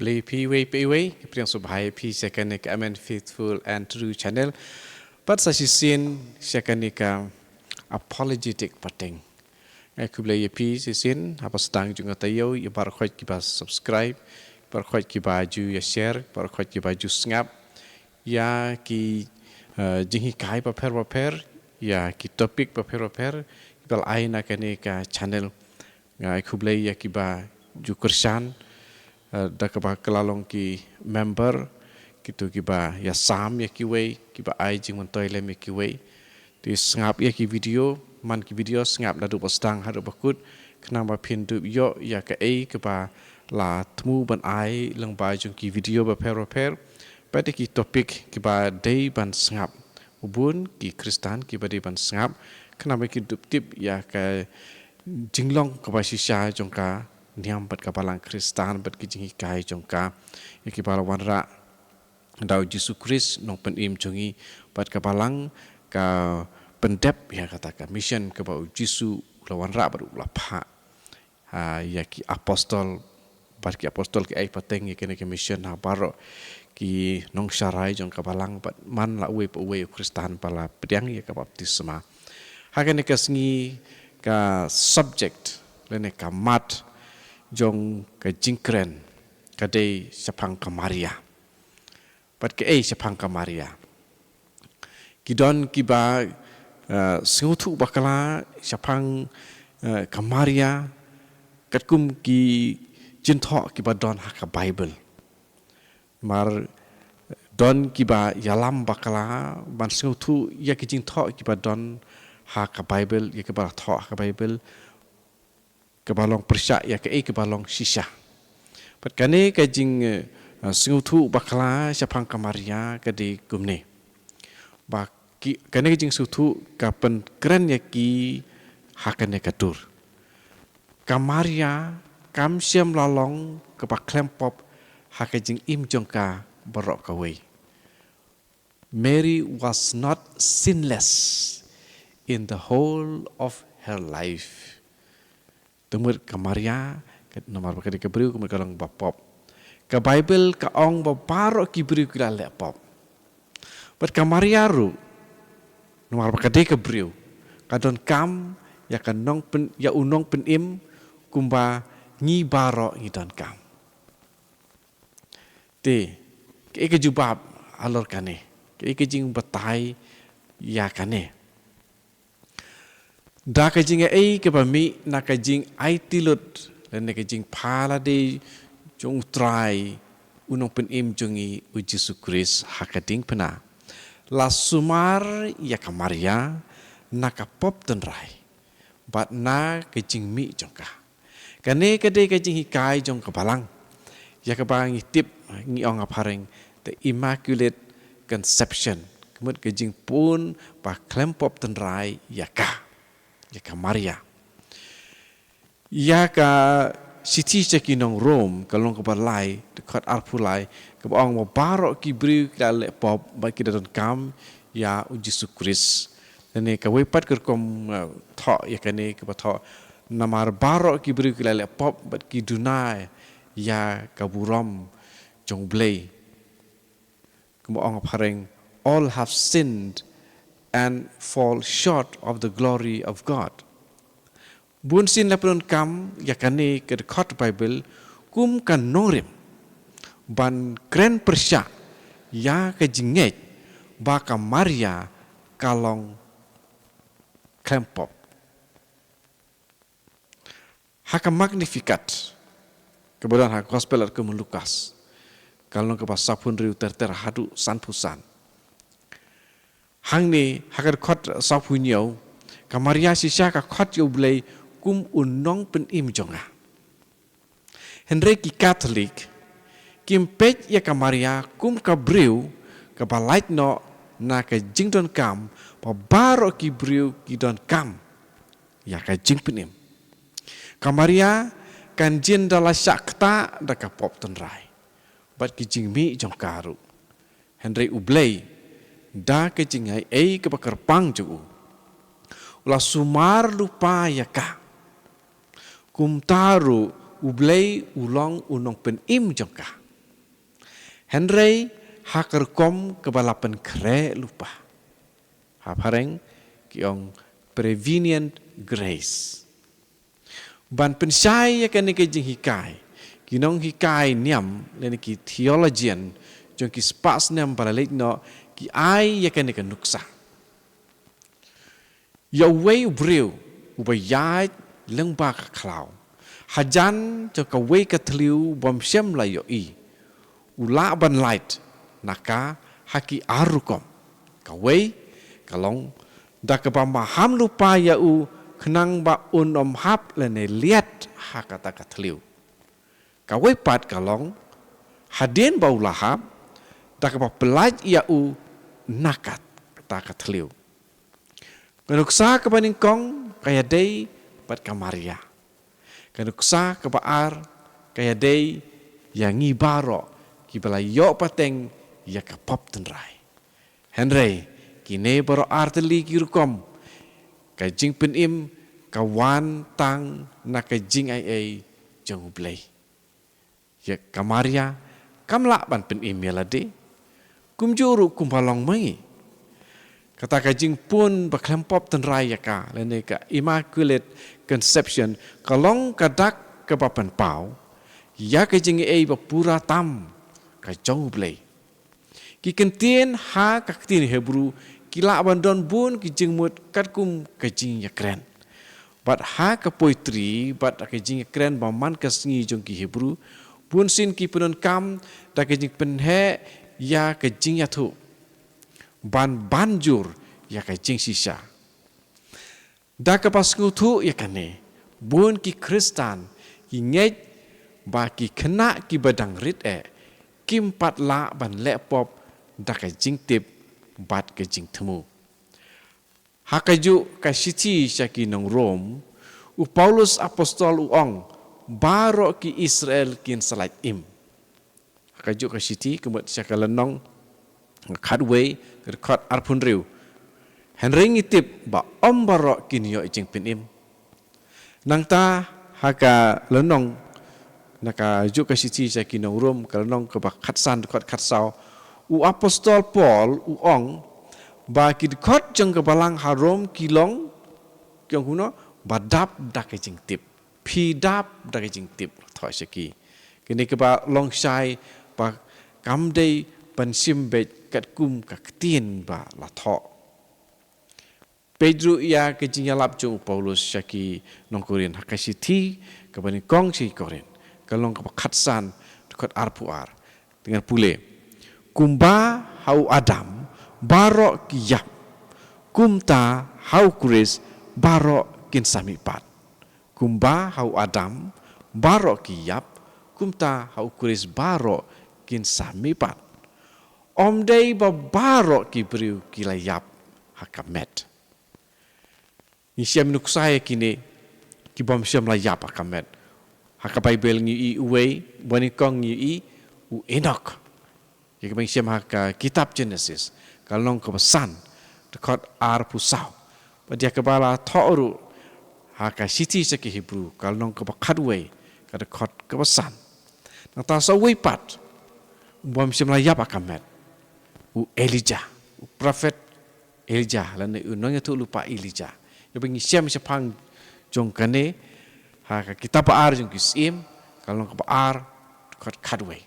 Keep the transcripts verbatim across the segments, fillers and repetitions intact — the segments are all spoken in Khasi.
Blei phi wei phi wei, ki priang subhai phi sha kane ka Amen Faithful and True Channel. Pat sa shisien sha kane ka Apologetic Pateng. Ngai khublei ïa phi shisien, haba sdang jong nga taïew, ïa baroh khoit kiba subscribe, baroh khoit kiba ju ïa share, baroh khoit kiba ju sngap ïa ki, eh, jinghikai bapher bapher, ïa ki topic bapher bapher, kiba la ai na kane ka channel. Ngai khublei ïa kiba ju kyrshan, eh, da kaba kylla long ki member, kito kiba ïa sam ïa kiwei, kiba ai jingmyntoi lem ïa kiwei. Te sngap ïa ki video, man ki video sngap naduh ba sdang haduh ba kut, khnang ba phin dup ïoh ïa kaei kaba la thmu ban ai lyngba jong ki video bapher bapher. Bad ïa ki topic kiba dei ban sngap. Bun ki Khristan kiba dei ban sngap, khnang ba kin dup tip ïa ka jinglong kaba shisha jong ka niam bad ka balang Khristan bad ki jinghikai jong ka. Ïa kiba la wanrah da u Jisu Khrist, nongpynim jong ngi, bad ka balang ka pyndep ïa kata ka mission kaba u Jisu u la wanrah bad u la phah, ha, ïa ki apostol, bad ki apostol ki ai pateng ïa kane ka mission ha baroh ki nongsharai jong ka balang, bad man la uwei pa uwei u Khristan ba la pdiang ïa ka baptisma. Ha kane ka sngi ka subject lane ka mat jong ka jingkren ka dei shaphang ka Maria. Bad kaei shaphang ka Maria? Ki don kiba, eh, sngewthuh bakla shaphang, eh, ka Maria katkum ki jingthoh kiba don ha ka Bible. Namar don kiba ïalam bakla ban sngewthuh ïa ki jingthoh kiba don ha ka Bible, ïa kiba la thoh ha ka Bible, kaba long pyrshah ïa kaei kaba long shisha. Bad kane ka jing, eh, sngewthuh bakla shaphang ka Maria ka dei kumne. Ba ki, kane ka jingsngewthuh ka pynkren ïa ki ha kane ka dur. Ka Maria kam shym la long kaba khlem pop ha ka jingim jong ka baroh kawei. Mary was not sinless in the whole of her life. Te mut ka Maria, ka, namar ba ka dei ka briew, ka mut ka long ba pop. Ka Bible ka ong ba baroh ki briew ki la leh pop. Bad ka Maria ruh, namar ba ka dei ka briew, ka donkam ïa ka nongpyn-, ïa u nongpynim kumba ngi baroh ngi donkam. Te, kaei ka jubab halor kane? Kaei ka jingbatai ïa kane? Da ka jingai kaba mih na ka jingaiti lut lane ka jingpha lade jong U Trai, u nongpynim jong ngi u Jisu Khrist ha ka diengphna, la sumar ïa ka Maria na ka pop tynrai bad na ka jingmih jong ka. Kane ka dei ka jinghikai jong ka balang, ïa kaba ngi tip, ngi ong ha phareng, the Immaculate Conception, ka mut ka jingpun ba khlem pop tynrai ïa ka, ïa ka Maria. Ïa ka shithi sha ki nong Rom, ka lynnong kaba lai, dkhot arphew lai, kaba ong ba baroh ki briew ki la leh pop bad ki la donkam ïa u Jisu Khrist. Lane kawei pat ka rukom, eh, thoh ïa kane kaba thoh, namar baroh ki briew ki la leh pop bad ki duna ïa ka burom jong U Blei. Kumba ong ha phareng, "All have sinned and fall short of the glory of God." Bunsien la pyndonkam ïa kane ka dkhot Bible kum ka nongrim ban kren pyrshah ïa ka jingngeit ba ka Maria ka long khlem pop. Ha ka Magnificat, kaba don ha Gospel katkum u Lukas, ka lynnong kaba sawphew hynriew, ter ter haduh sanphew san. Hangne, ha ka dkhot sawphew hynñiew, ka Maria shisha ka khot ïa U Blei kum u nongpynim jong nga. Hynrei ki Katholik kim peit ïa ka Maria kum ka briew kaba lait noh na ka jingdonkam ba baroh ki briew ki donkam ïa ka jingpynim. Ka Maria kan jin da la shah ktah da ka pop tynrai bad ki jingmih jong ka ruh. Hynrei U Blei, da ka jingai ei kaba kyrpang jong u, u la sumar lypa ïa ka. Kumta ruh U Blei u long u nongpynim jong ka. Hynrei ha ka rukom kaba la pynkhreh lypa. Ha phareng ki ong prevenient grace. Ban pynshai ïa kane ka jinghikai, ki nonghikai niam lane ki theologian jong ki spah snem ba la leit noh ki ai ïa kane ka nuksa. Ïa uwei u briew uba ïaid lyngba ka khlaw hajan jong kawei ka thliew bym shym la ïohi, u lah ban lait na ka ha ki ar rukom. Kawei ka long da kaba maham lypa ïa u khnang ba un ym hap lane liat ha kata ka thliew. Kawei pat ka long hadien ba u la hap da kaba pyllait ïa u na kata ka thliew. Ka nuksa kaba nyngkong ka ïadei bad ka Maria. Ka nuksa kaba ar ka ïadei ïa ngi baroh kiba la ïoh pateng ïa ka pop tynrai. Hynrei kine baroh ar tylli ki rukom ka jingpynim ka wan tang na ka jingai ei jong U Blei. Ïa ka Maria kam lah ban pynim ïa lade. Kumjuh ruh kumba long ma ngi. Kata ka jingpun ba khlem pop tynrai ïa ka lane ka Immaculate Conception ka long ka dak kaba pynpaw ïa ka jingai ei ba pura tam ka jong U Blei. Ki kyntien ha ka ktien Hebru ki lah ban don bun ki jingmut katkum ka jingïakren. Bad ha ka poetry bad ka jingïakren ba man ka sngi jong ki Hebru, bun sien ki pyndonkam da ka jingpynheh ïa ka jingïathuh ban ban jur ïa ka jingshisha. Da kaba sngewthuh ïa kane, bun ki Khristan ki ngeit ba ki khynnah kiba dang rit eh kim pat lah ban leh pop da ka jingtip bad ka jingthmu. Ha kajuh ka shithi sha ki nong Rom, u Paulus Apostol u ong baroh ki Israel kin sa lait im. Ha kajuh ka shithi, ka mut sha ka lynnong khatwei, ka dkhot arphew hynriew. Hynrei ngi tip ba ym baroh kin ïoh jingpynim. Nangta ha ka lynnong, na kajuh ka shithi sha ki nong Rom, ka lynnong kaba khatsan, dkhot khatsaw, u Apostol Paul u ong ba ki dkhot jong ka balang ha Rom ki long, ki ong kumno, ba dap da ka jingtip. Phi dap da ka jingtip, la thoh sha ki. Kine kiba long shai ba kam dei ban shim beit katkum ka ktien ba la thoh. Peit ruh ïa ka jingïalap jong u Paulus sha ki nong Korinth ha ka shithi kaba nyngkong sha ki Korinth, ka lynnong kaba khatsan, dkhot arphew ar. Te ngan pule. Kumba ha u Adam baroh ki ïap, kumta ha u Khrist baroh kin sa mihpat. Kumba ha u Adam baroh ki ïap, kumta ha u Khrist baroh kin sa mihpat. Ym dei ba baroh ki briew ki la ïap ha ka met. Ngi shem nuksa ïa kine ki bym shym la ïap ha ka met. Ha ka Baibl ngi ïohi uwei, ba nyngkong ngi ïohi u Enok. Ïa kaba ngi shem ha ka kitab Genesis, ka lynnong kaba san, dkhot arphew saw. Bad ïa kaba la thoh ruh ha ka shithi sha ki Hebru, ka lynnong kaba khatwei, ka dkhot kaba san. Nangta sa uwei pat u bym shym la ïap ha ka met, u Elijah, u prophet Elijah, lane u nongïathuhlypa Elijah. Ïa ba ngi shem shaphang jong kane ha ka kitab ba ar jong ki Syiem, ka lynnong kaba ar, dkhot khatwei.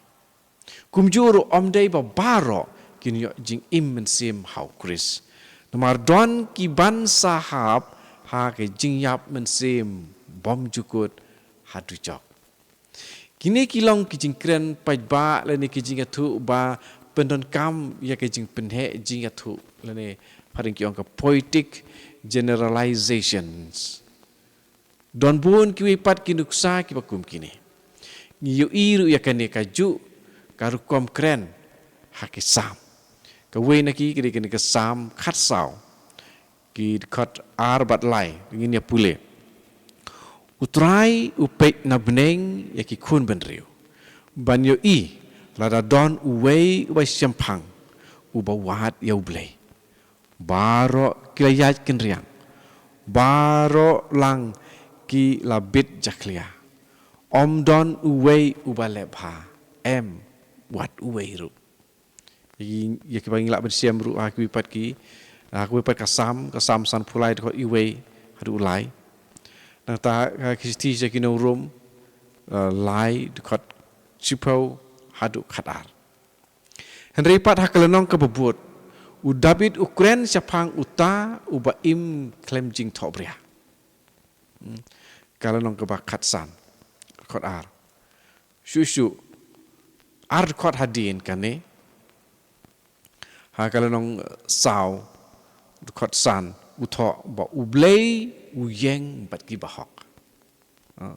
Kumjuh ruh ym dei ba baroh kin ïoh jingim mynsiem ha u Khrist. Namar don ki ban sa hap ha ka jingïap mynsiem bymjukut ha dujok. Kine ki long ki jingkren paidbah lane ki jingïathuh ba pyndonkam ïa ka jingpynheh jingïathuh lane phareng ki ong ka poetic generalizations. Don bun kiwei pat ki nuksa kiba kum kine. Ngi ïohi ruh ïa kane kajuh ka rukom kren ha ki Salm. Kawei na ki, ki dei kane ka Salm khatsaw, ki dkhot ar bad lai, ngin ïa pule. U Trai u peit na bneng ïa ki khun bynriew, ban ïohi lada don uwei uba shemphang, uba wad ïa U Blei. Baroh ki la ïaid kynriang, baroh lang ki la bit jakhlia. Ym don uwei uba leh bha, em wat uwei ruh. Ïa ki, ïa kiba ngi lah ban shem ruh ha kiwei pat ki, ha kiwei pat ka Salm, ka Salm sanphew lai dkhot wei haduh lai. Nangta ha ki shithi sha ki nong Rom, eh, lai dkhot shiphew haduh khatar. Hynrei pat ha ka lynnong kaba bud, u David u kren shaphang uta uba im khlem jingthohbria. Hmm. Ka lynnong kaba khatsan, dkhot ar. Shuh shuh, ar dkhot hadien kane, ha ka lynnong, eh, saw, dkhot san, u thoh ba U Blei u ïeng bad ki bahok. Ah,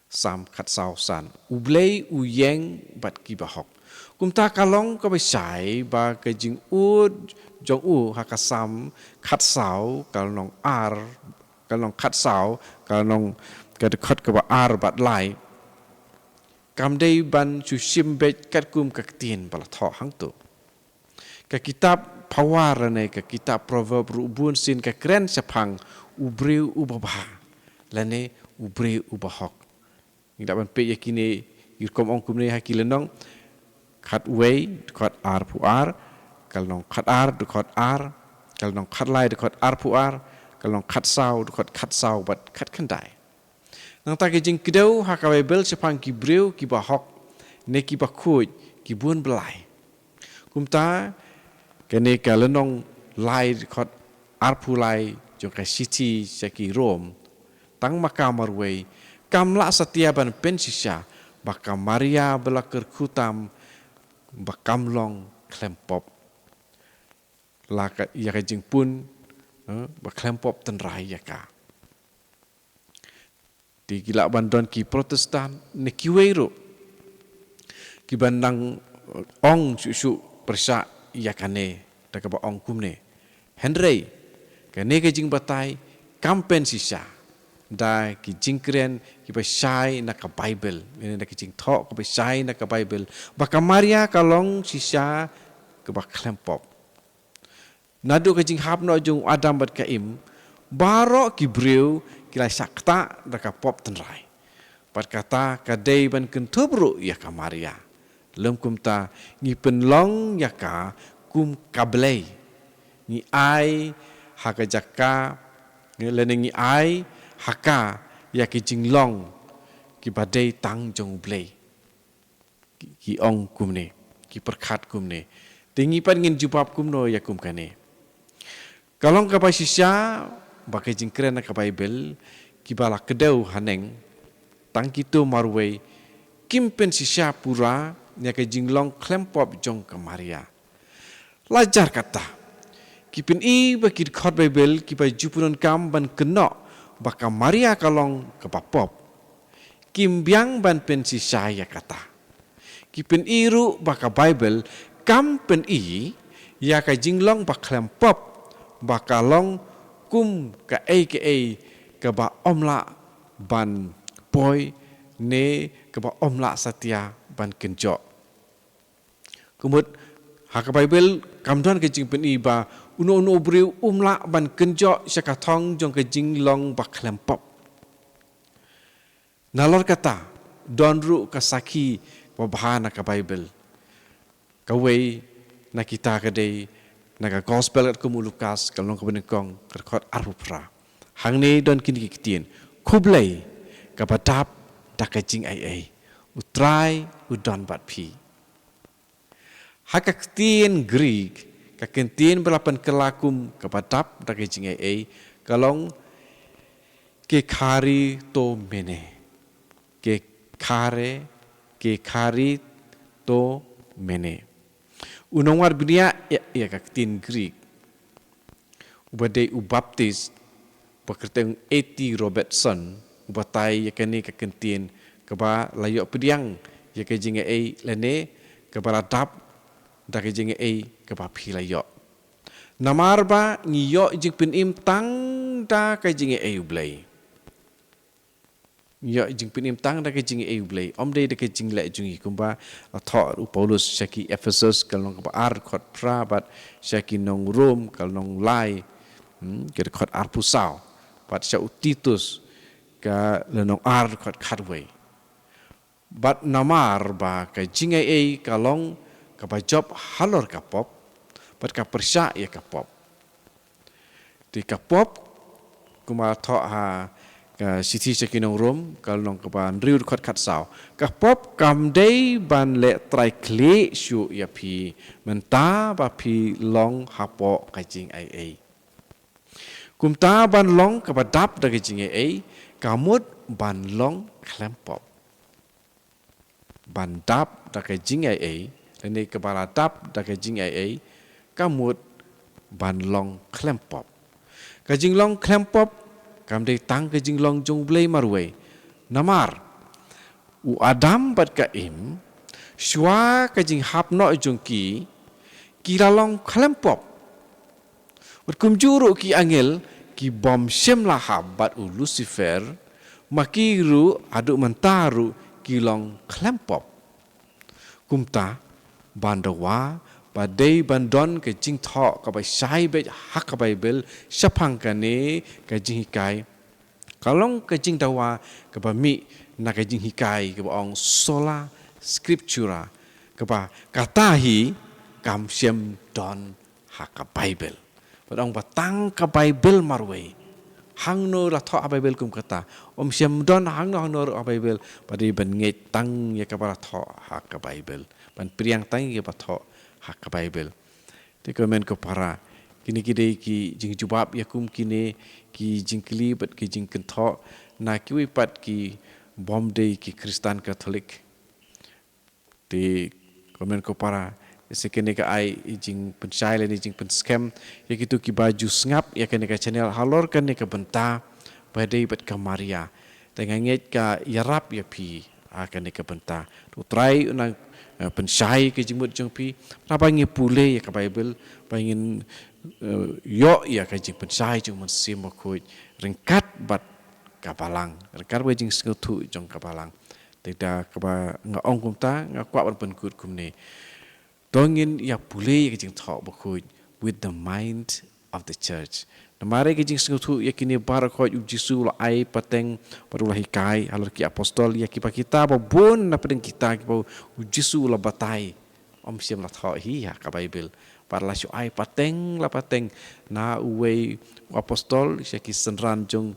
Salm khatsaw san. U Blei u ïeng bad ki bahok. Kumta ka long kaba shai ba ka jingud jong u ha ka Salm khatsaw, ka lynnong ar, ka lynnong khatsaw, ka lynnong, ka dkhot kaba ar bad lai, kam dei ban shu shim beit katkum ka ktien ba la thoh hangto. Ka kitab Phawar lane ka kitab Proverb ruh bunsien ka kren shaphang u briew uba bha lane u briew uba hok. Ngi lah ban peit ïa kine, ki rukom ong kumne ha ki lynnong khatwei dkhot arphew ar, ka lynnong khatar dkhot ar, ka lynnong khatlai dkhot arphew ar, ka lynnong khatsaw dkhot khatsaw bad khatkhyndai. Nangta ka jingkdew ha ka Baibl shaphang ki briew kiba hok ne kiba khuid ki bun blai. Kumta, kane ka lynnong lai dkhot arphew lai jong ka shithi sha ki Rom, tang ma ka marwei, kam lah satia ban pynshisha ba ka Maria ba la kyrkhu tam ba kam long khlem pop. La ka, ïa ka jingpun, eh, ba khlem pop tynrai ïa ka. Te ki lah ban don ki Protestant ne kiwei ruh kiban nang, eh, ong shuh shuh pyrshah ïa kane da kaba ong kumne. Hynrei kane ka jingbatai kam pynshisha da ki jingkren kiba shai na ka Baibl, ne da ki jingthoh kaba shai na ka Baibl, ba ka Maria ka long shisha kaba khlem pop. Naduh ka jinghap noh jong u Adam bad ka Im, baroh ki briew ki la shah ktah da ka pop tynrai. Bad kata ka dei ban kynthup ruh ïa ka Maria. Lym kumta, ngi pynlong ïa ka kum ka Blei. Ngi ai ha ka jaka, lane ngi ai ha ka ïa ki jinglong kiba dei tang jong u Blei. Ki, ki ong kumne, ki pyrkhat kumne. Te ngi pat ngin jubab kumno ïa kum kane? Ka long kaba shisha ba ka jingkren na ka Baibl, kiba la kdew haneng, tang kito marwei, kim pynshisha pura ïa ka jinglong khlem pop jong ka Maria. Lajar kata, ki pyni ba ki dkhot Baibl kiba ju pyndonkam ban kynnoh ba ka Maria ka long kaba pop, kim biang ban pynshisha ïa kata. Ki pyni ruh ba ka Baibl kam pyni ïa ka jinglong ba khlem pop ba ka long kum kaei kaei kaba ym lah ban poi ne kaba ym lah satia ban kynjoh. Ka mut, ha ka Baibl kam don ka jingpyni ba uno uno u briew um lah ban kynjoh sha ka thong jong ka jinglong ba khlem pop. Nalor kata, don ruh ka sakhi babha na ka Baibl. Kawei na kita ka dei na ka Gospel katkum u Lukas, ka lynnong kaba nyngkong, ka dkhot arphew phra. Hangne don kine ki ktien: Khublei, kaba dap da ka jingaiei, U Trai u don bad phi. Ha ka ktien Greek, ka ktien ba la pynkylla kum kaba dap da ka jingaiei, ka long ke charitomene. Ke chari, ke charitomene. U nongwad bniah ïa, ïa ka ktien Greek, uba dei u Baptist, ba kyrteng A T Robertson, u batai ïa kane ka kyntien kaba la ïoh pdiang ïa ka jingaiei lane kaba la dap da ka jingaiei kaba phi la ïoh. Namar ba ngi ïoh jingpynim tang da ka jingaiei U Blei. Ngi ïoh jingpynim tang da ka jingaiei U Blei, ym dei da ka jingleh jong ngi, kumba la thoh u Paulus sha ki Ephesus ka lynnong kaba ar dkhot phra bad sha ki nong Rom ka lynnong lai, hmm, ka dkhot arphew saw, bad sha u Titus ka lynnong ar dkhot khatwei. Bad namar ba ka jingaiei ka long kaba jop halor ka pop, bad ka pyrshah ïa ka pop. Te ka pop, kumba thoh ha ka shithi sha ki nong Rom, ka lynnong kaba hynriew dkhot khatsaw. Ka pop kam dei ban leh trai khlieh shuh ïa phi, mynta ba phi long hapoh ka jingaiei. Kumta ban long kaba dap da ka jingaiei, ka mut ban long khlem pop. Ban dap da ka jingaiei, lane kaba la dap da ka jingaiei, ka mut ban long khlem pop. Ka jinglong khlem pop, kam dei tang ka jinglong jong U Blei marwei. Namar, u Adam bad ka Im, shuwa ka jinghap noh jong ki, ki la long khlem pop. Bad kumjuh ruh ki angel, ki bym shym la hap bad u Lucifer, ma ki ruh haduh mynta ruh ki long khlem pop. Kumta, ban dawa, ba dei ban don ka jingthoh kaba shai beit ha ka Baibl, shaphang kane ka jinghikai. Ka long ka jingdawa kaba mih na ka jinghikai kaba ong sola scriptura, kaba kata hi kam shym don ha ka Baibl. Bad ong ba tang ka Baibl marwei. Hangno la thoh ha Baibl kum kata? Ym shym don hangno hangno ruh ha Baibl, ba dei ban ngeit tang ïa kaba la thoh ha ka Baibl, ban pdiang tang ïa kaba thoh ha ka Baibl. Te ko hynmen ko para, kine ki dei ki jingjubab ïa kum kine ki jingkylli bad ki jingkynthoh na kiwei pat ki bym dei ki Khristan Katholik. Te ko hynmen ko para, ïa se kane ka ai i jingpynshai lane i jingpynskhem ïa kito kiba ju sngap ïa kane ka channel halor kane ka bynta ba dei bad ka Maria. Te nga ngeit ka ïarap ïa phi ha kane ka bynta. To U Trai un nang, eh, pynshai ka jingmut jong phi. Haba ngi pule ïa ka Baibl, ba ngin, eh, ïoh ïa ka jingpynshai jong U Mynsiem Bakhuid ryngkat bad ka Balang, ryngkat bad ka jingsngewthuh jong ka Balang. Te da kaba nga ong kumta, nga kwah ban pynkut kumne. To ngin ïa pule ïa ka Jingthoh Bakhuid with the mind of the church. Namar ïa ka jingsngewthuh ïa kine baroh khoit, U Jisu u la ai pateng bad u la hikai halor ki apostol, ïa kiba kita ba bun na pdeng kita kiba U Jisu u la batai, ym shym la thoh hi ha ka Baibl. Bad la shu ai pateng la pateng na uwei u apostol sha ki synran jong,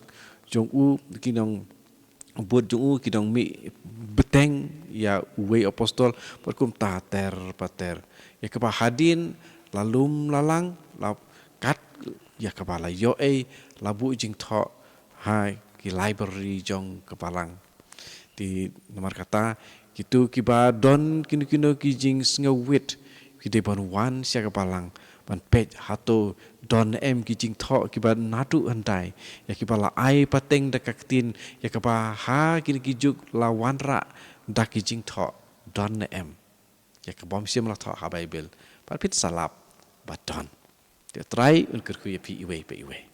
jong u, ki nong bud jong u, ki nongmihbteng ïa uwei u apostol, bad kumta ter pa ter. Ïa kaba hadien la lum la lang, la kat ïa kaba la ïoh ei, la buh jingthoh ha ki library jong ka Balang. Te namar kata, kito kiba don kino kino ki jingsngewrit, ki dei ban wan sha ka Balang, ban peit hato don em ki jingthoh kiba naduh hyndai, ïa kiba la ai pateng da ka ktien, ïa kaba ha kine ki juk la wanrah da ki jingthoh, don em. Ïa kaba ym shym la thoh ha Baibl, bad phin sa lap ba don. Te U Trai un kyrkhu ïa phi iwei pa iwei.